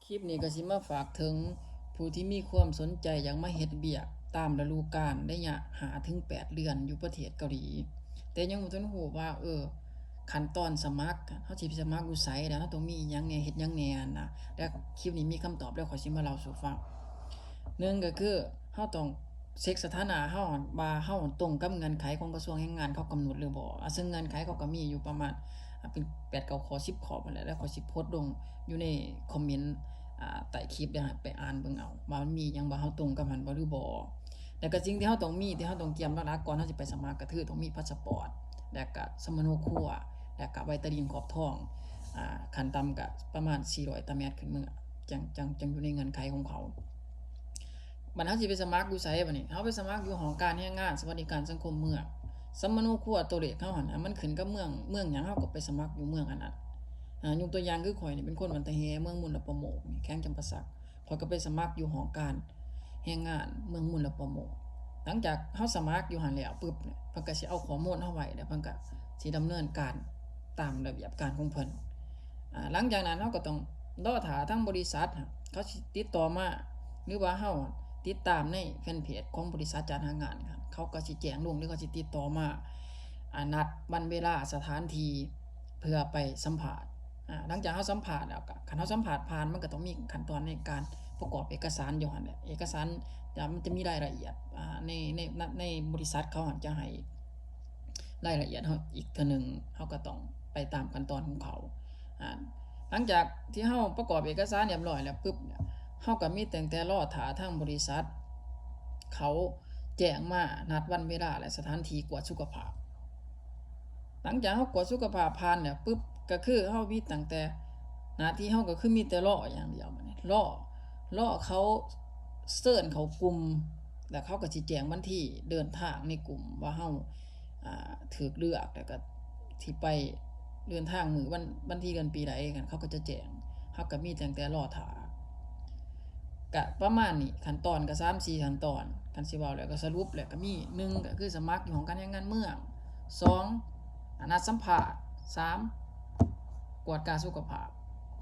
ຄລິບນີ້ກໍຊິມາຝາກເຖິງຜູ້ທີ່ມີຄວາມສົນໃຈຢາກມາເຮັດວຽກຕາມລະດູການໄລຍະຫ້າເຖິງແປດເດືອນຢູ່ປະເທດເກົາຫຼີ ແຕ່ຍັງບໍ່ທັນຮູ້ວ່າ ເອີ ຂັ້ນຕອນສະໝັກ ເຮົາຊິໄປສະໝັກຢູ່ໃສ ແລ້ວເຮົາຕ້ອງມີອີ່ຫຍັງແດ່ ເຮັດຫຍັງແດ່ຫັ້ນນະ. ແລ້ວຄລິບນີ້ມີຄຳຕອບ ແລ້ວຂ້ອຍຊິມາເລົ່າສູ່ຟັງ. ໜຶ່ງກໍຄືເຮົາຕ້ອງເຊັກສະຖານະເຮົາວ່າເຮົາຕົງກັບເງື່ອນໄຂຂອງກະຊວງແຮງງານເຂົາກຳນົດຫຼືບໍ່. ອາ ເຊິ່ງເງື່ອນໄຂເຂົາກໍມີຢູ່ປະມານ ອາ ເປັນແປດເກົ້າຂໍ້ ສິບຂໍ້ພຸ້ນແຫຼະ ແລ້ວຂ້ອຍຊິໂພສລົງຢູ່ໃນຄອມເມັນ ອາ ໃຕ້ຄລິບ ແລ້ວໃຫ້ໄປອ່ານເບິ່ງເອົາວ່າມັນມີຫຍັງ ວ່າເຮົາຕົງກັບຫັ້ນບໍ່ຫຼືບໍ່. ແລ້ວກໍສິ່ງທີ່ເຮົາຕ້ອງມີ ທີ່ເຮົາຕ້ອງກຽມຫຼັກໆກ່ອນເຮົາຊິໄປສະໝັກ ກໍຄືຕ້ອງມີພາສະປອດ ແລ້ວກໍສຳມະໂນຄົວ ແລ້ວກໍໃບຕາດິນຂອບທອງ ອາ ຂັ້ນຕ່ຳກໍປະມານສີ່ຮ້ອຍຕາແມັດຂຶ້ນເມືອ ຈັ່ງ ຈັ່ງ ຈັ່ງຢູ່ໃນເງື່ອນໄຂຂອງເຂົາ. ບັດເຮົາຊິໄປສະໝັກຢູ່ໃສບັດນີ້? ເຮົາໄປສະໝັກຢູ່ຫ້ອງການແຮງງານ ສະຫວັດດີການສັງຄົມເມືອງ. ສຳມະໂນຄົວຕົວເລກເຮົາຫັ້ນນະ ມັນຂຶ້ນກັບເມືອງ ເມືອງຫຍັງ ເຮົາກໍໄປສະໝັກຢູ່ເມືອງອັນນັ້ນ. ອາ ຍົກຕົວຢ່າງຄືຂ້ອຍນີ້ເປັນຄົນບ້ານຕາແຮ ເມືອງມູນລະປະໂມກ ແຂວງຈຳປາສັກ ຂ້ອຍກໍໄປສະໝັກຢູ່ຫ້ອງການແຮງງານເມືອງມູນລະປະໂມກ. ຫຼັງຈາກເຮົາສະໝັກຢູ່ຫັ້ນແລ້ວປຶບ ເພິ່ນກໍຊິເອົາຂໍ້ມູນເຮົາໄວ້ ແລ້ວເພິ່ນກໍຊິດຳເນີນການຕາມລະບຽບການຂອງເພິ່ນ. ອາ ຫຼັງຈາກນັ້ນເຮົາກໍຕ້ອງລໍຖ້າທາງບໍລິສັດເຂົາຊິຕິດຕໍ່ມາ ຫຼືວ່າເຮົາຕິດຕາມໃນແຟນເພຈຂອງບໍລິສັດຈັດຫາງານ ເຂົາກໍຊິແຈ້ງລົງ ຫຼືເຂົາຊິຕິດຕໍ່ມາ ອາ ນັດວັນເວລາສະຖານທີ່ເພື່ອໄປສຳພາດ. ອາ ຫຼັງຈາກເຮົາສຳພາດແລ້ວ ກໍຄັນເຮົາສຳພາດຜ່ານ ມັນກໍຕ້ອງມີຂັ້ນຕອນໃນການປະກອບເອກະສານຢູ່ຫັ້ນແຫຼະ. ເອກະສານຈະ ມັນຈະມີລາຍລະອຽດ ອາ ໃນ ໃນ ໃນ ໃນບໍລິສັດເຂົາຫັ້ນຈະໃຫ້ ລາຍລະອຽດເຮົາອີກເທື່ອໜຶ່ງ ເຮົາກໍຕ້ອງໄປຕາມຂັ້ນຕອນຂອງເຂົາ. ອາ ຫຼັງຈາກທີ່ເຮົາປະກອບເອກະສານຮຽບຮ້ອຍແລ້ວປຶບ ເຮົາກໍມີຕັ້ງແຕ່ລໍຖ້າທາງບໍລິສັດເຂົາແຈ້ງມານັດວັນເວລາ ແລະ ສະຖານທີ່ກວດສຸຂະພາບ. ຫຼັງຈາກເຮົາກວດສຸຂະພາບຜ່ານແລ້ວປຶບ ກໍຄືເຮົາມີຕັ້ງແຕ່ ໜ້າທີ່ເຮົາກໍຄືມີແຕ່ລໍຢ່າງດຽວ ບັດນີ້ລໍ ລໍເຂົາເຊີນເຂົ້າກຸ່ມ ແລ້ວເຂົາກໍຊິແຈ້ງວັນທີເດີນທາງໃນກຸ່ມວ່າເຮົາ ອາ ຖືກເລືອກ ແລ້ວກໍຊິໄປເດີນທາງມື້ວັນ ວັນທີເດືອນປີໃດ ເຂົາກໍຈະແຈ້ງ. ເຮົາກໍມີຕັ້ງແຕ່ລໍຖ້າ ກະປະມານນີ້ ຂັ້ນຕອນກະສາມສີ່ຂັ້ນຕອນ. ຄັນຊິເວົ້າແລ້ວກະສະຫຼຸບແລ້ວກະມີ ໜຶ່ງ ກະຄືສະໝັກຢູ່ຫ້ອງການແຮງງານເມືອງ, ສອງ ອາ ນັດສຳພາດ, ສາມ ກວດກາສຸຂະພາບ.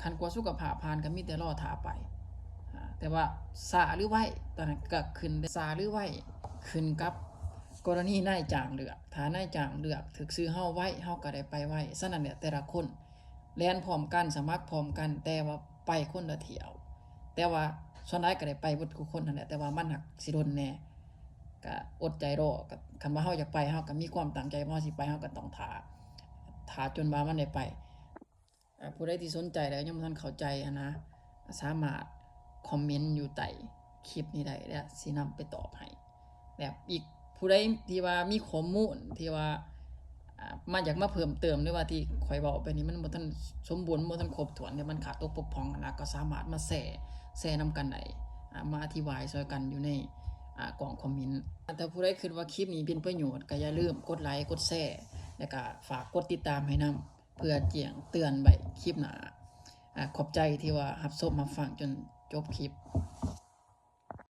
ຄັນກວດສຸຂະພາບຜ່ານກະມີແຕ່ລໍຖ້າໄປ. ອາ ແຕ່ວ່າຊ້າຫຼືໄວ ຕອນນັ້ນກະຂຶ້ນ ຊ້າຫຼືໄວ ຂຶ້ນກັບກໍລະນີນາຍຈ້າງເລືອກ. ຖ້ານາຍຈ້າງເລືອກຖືກຊື່ເຮົາໄວ ເຮົາກະໄດ້ໄປໄວ. ສະນັ້ນແຫຼະ ແຕ່ລະຄົນ ແລ່ນພ້ອມກັນ ສະໝັກພ້ອມກັນ ແຕ່ວ່າໄປຄົນລະຖ້ຽວ. ແຕ່ວ່າສ່ວນຫຼາຍກໍໄດ້ໄປເບິດທຸກຄົນຫັ້ນແຫຼະ ແຕ່ວ່າມັນຫາກຊິດົນແດ່. ກະອົດໃຈລໍ ກະ ຄັນວ່າເຮົາຢາກໄປ ເຮົາກະມີຄວາມຕັ້ງໃຈວ່າເຮົາຊິໄປ ເຮົາກະຕ້ອງຖ້າ ຖ້າຈົນວ່າມັນໄດ້ໄປ. ອາ ຜູ້ໃດທີ່ສົນໃຈແລ້ວຍັງບໍ່ທັນເຂົ້າໃຈຫັ້ນນະ ສາມາດຄອມເມັນຢູ່ໃຕ້ຄລິບນີ້ໄດ້ ແລ້ວຊິນຳໄປຕອບໃຫ້. ແລ້ວອີກຜູ້ໃດທີ່ວ່າມີຂໍ້ມູນທີ່ວ່າ ອາ ມາ ຢາກມາເພີ່ມເຕີມ ຫຼືວ່າທີ່ຂ້ອຍເວົ້າໄປນີ້ມັນບໍ່ທັນສົມບູນ ບໍ່ທັນຄົບຖ້ວນ ຫຼືມັນຂາດຕົກບົກຜ່ອງຫັ້ນນະ ກໍສາມາດມາແຊ ແຊນຳກັນໄດ້ ອາ ມາອະທິບາຍຊ່ອຍກັນຢູ່ໃນ ອາ ກ່ອງຄອມເມັນ. ຖ້າຜູ້ໃດຄິດວ່າຄລິບນີ້ເປັນປະໂຫຍດ ກໍຢ່າລືມກົດໄລ ກົດແຊ ແລ້ວກໍຝາກກົດຕິດຕາມໃຫ້ນຳ ເພື່ອແຈ້ງເຕືອນໄວ້ຄລິບໜ້າ. ອາ ຂອບໃຈທີ່ວ່າຮັບຊົມຮັບຟັງຈົນຈົບຄລິບ.